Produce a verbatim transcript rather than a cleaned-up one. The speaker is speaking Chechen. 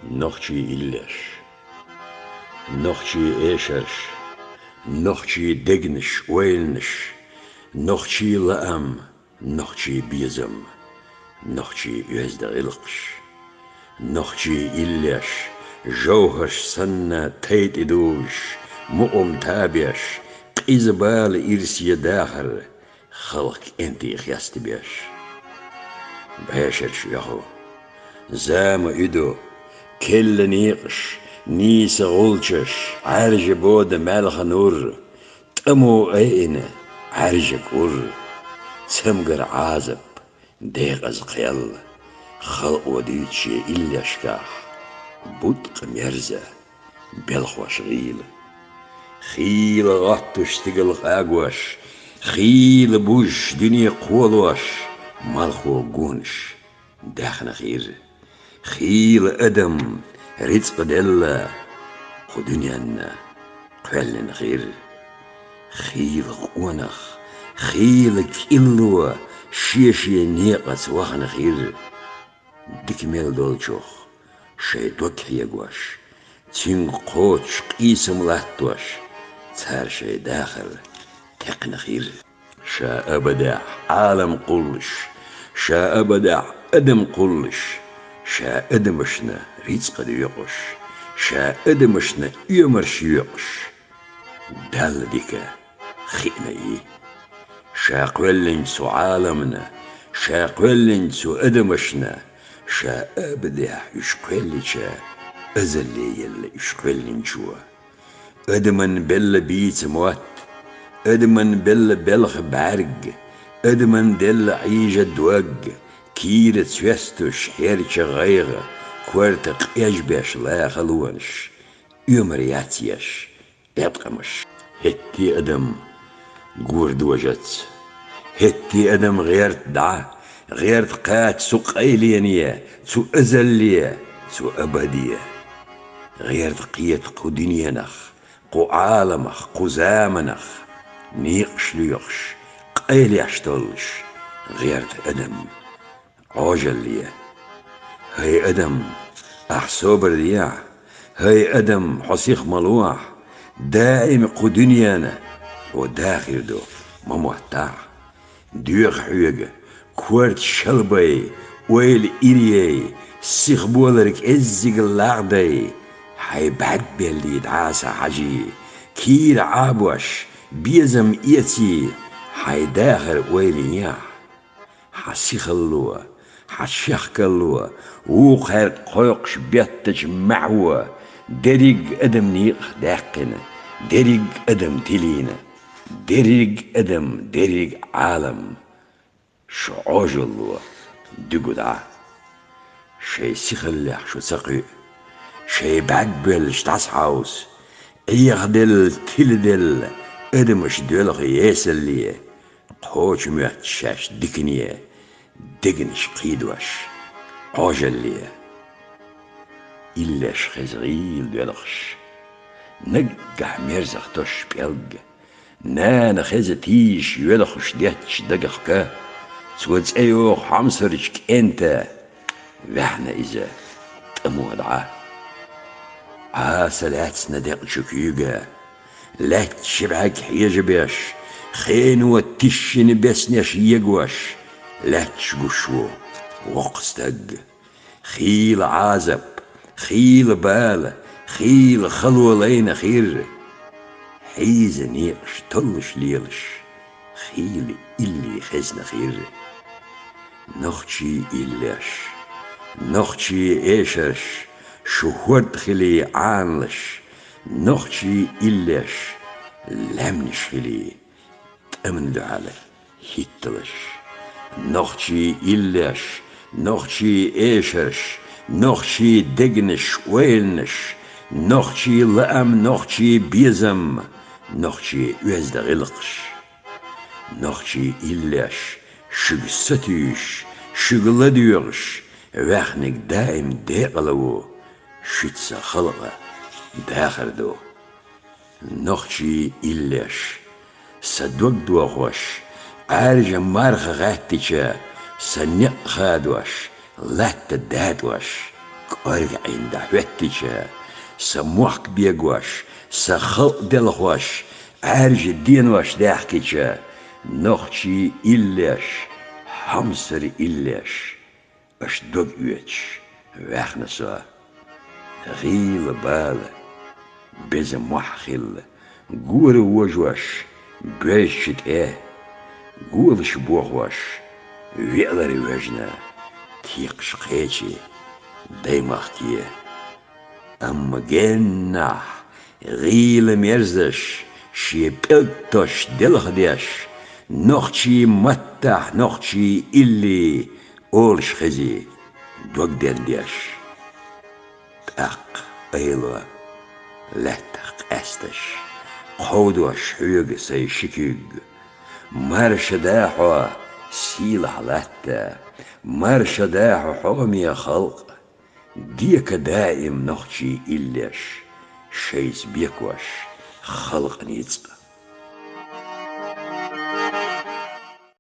Нохчий иллеш. Нохчий эшарш. Нохчий дегнаш, ойланаш. Нохчий лаам, нохчий безам, нохчий оьзда гӀиллакхаш. Нохчий иллеш, жовхӀарш санна тайпа тӀе дувлаш, мукъам табеш, къиза бала ирсе дахар, халкъ кӀентий хестабеш. БӀешераш оьху, зама уьду, керла некъаш, нийса гӀулчаш, Ӏаьржа бода маьлха нур, тӀамо айина Ӏаьржа кӀур, цамгар Ӏазап, декъаза кхел, халкъо дуьйцу шен иллешкахь, буткъа мерза, белхош гӀийла. Хийла гӀоттуш стигал къагош, хийла бужаш дуьне кхолош, малхо гонаш даьхна хир. Хийла адам рицкъ делла кху дуьненна кхоьллина хир. Хийла къонах, хийла кӀилло шен-шен некъаца вахана хир. Дика мел долчух шайн дог хьегош, цуьнга кхочуш къийсам латтош, цара шайн дахар текхна хир. Ша абадехь Ӏалам кхуллуш, ша абадехь адам кхуллуш, ша адамашна рицкъ доькъуш, ша адамашна оьмарш йоькъуш, Далла дика хиъна и. Ша кхоьллинчу цу Ӏаламна, ша кхоьллинчу цу адамашна, ша абадехь уьш кхоьллича, азалле елла уьш кхоьллинчо. Адаман белла бийца мотт, адаман белла белха бӀаьрг, адаман делла Ӏийжа дог, кийра цоьстуш хьерча гӀайгӀа, корта къежбеш лаха лонаш, оьмар яц еш, беткъамаш. ХӀетте адам гур дожац, хӀетте адам гӀерта дӀа, гӀерта кхача цу къайлене, цу азалле, цу абаде. ГӀерта кхета кху дуьненах, кху Ӏаламах, кху заманах, некъаш лоьхуш, къайлеш толлуш, гӀерта адам. Ӏожалле. ХӀай адам, ахь собар дехьа, хӀай адам, хьо сиха ма лохьа, даим кху дуьненна хьо дахийр ду, ма моттахь. Доьху хьоьга корта шалбай, ойла иръяй, сиха болар кӀеззиг лагӀдай, хьайн бӀаьрг беллий дӀаса хьажий, кийра Ӏабош, безам эций, хьайн дахар ойла ехьа. Хьан сихалло, хьан шехкалло, вукхаьрга кхойкхуш беттачу маьхьо, дерриг адам некъах даьккхина, дерриг адам тилийна, дерриг адам, дерриг Ӏалам. Шу Ӏожалло дуьгу дӀа. Шайн сихаллех шу ца кхуьу, шайн бӀаьрг боьллаш дӀасахьовса, Ӏехаделла, тиладелла адамаш доьлху есалле, кхочушмоьтту шаьш дикане, дегнаш кхийдош Ӏожалле. Иллеш хеза гӀийла доьлхуш, наггахь мерзах тосуш пӀелг. Нана хеза тийжаш йоьлхуш детташ дагах ка, цо цӀе йоху хьомсарчу кӀента, ваьхьна иза тӀамо дӀа. Ӏаса лаьцна декъа чу куьйга, лаьтташ бӀаьрг хьежабеш, хено тишшина беснеш егош, лаьтташ гуш ву воккха стаг. Хийла Ӏазап, хийла бала, хийла хало лайна хир. Хьийза некъаш толлуш лелаш, хийла илли хезна хир. Нохчий иллеш, нохчий эшарш, шу хӀорд хилий Ӏаналаш, нохчий иллеш, лаьмнаш хилий тӀамна дуьхьал хӀитталаш. Нохчий иллеш, нохчий эшарш, нохчий дегнаш, ойланаш, нохчий лаам, нохчий безам, нохчий оьзда гӀиллакхаш. Нохчий иллеш, шуьга сатуьйсуш, шуьга ладоьгӀуш, ваьхниг даим декъала ву, шуьца халкъан дахар ду. Нохчий иллеш, сан дог дохош, Ӏаьржа марха гӀаьттича, сан некъ хадош, латта датӀош, КӀоргӀин дӀахӀоьттича, са мохк бегош, са халкъ делхош, Ӏаьржа денош даьхкича, нохчий иллеш, хьамсара иллеш, аш дог оьцуш ваьхна со. ГӀийла бала, беза мохь хилла, гора вожош, боьзча тӀе, голаш бохош, веалар вежна, текхаш кхечи даймахке. Амма геннахь, гӀийла мерзаш, шен пӀелг тош делхадеш, нохчий маттахь нохчий илли олуш хези, дог дердеш. ТӀаккха айло лаьттах къаьсташ, кховдош хьоьга сайн ши куьг. Марша да хьо, сийлахь латта, марша да хьо, хьоме халкъ! Дека даим нохчий иллеш, шайца бекош халкъ ницкъ.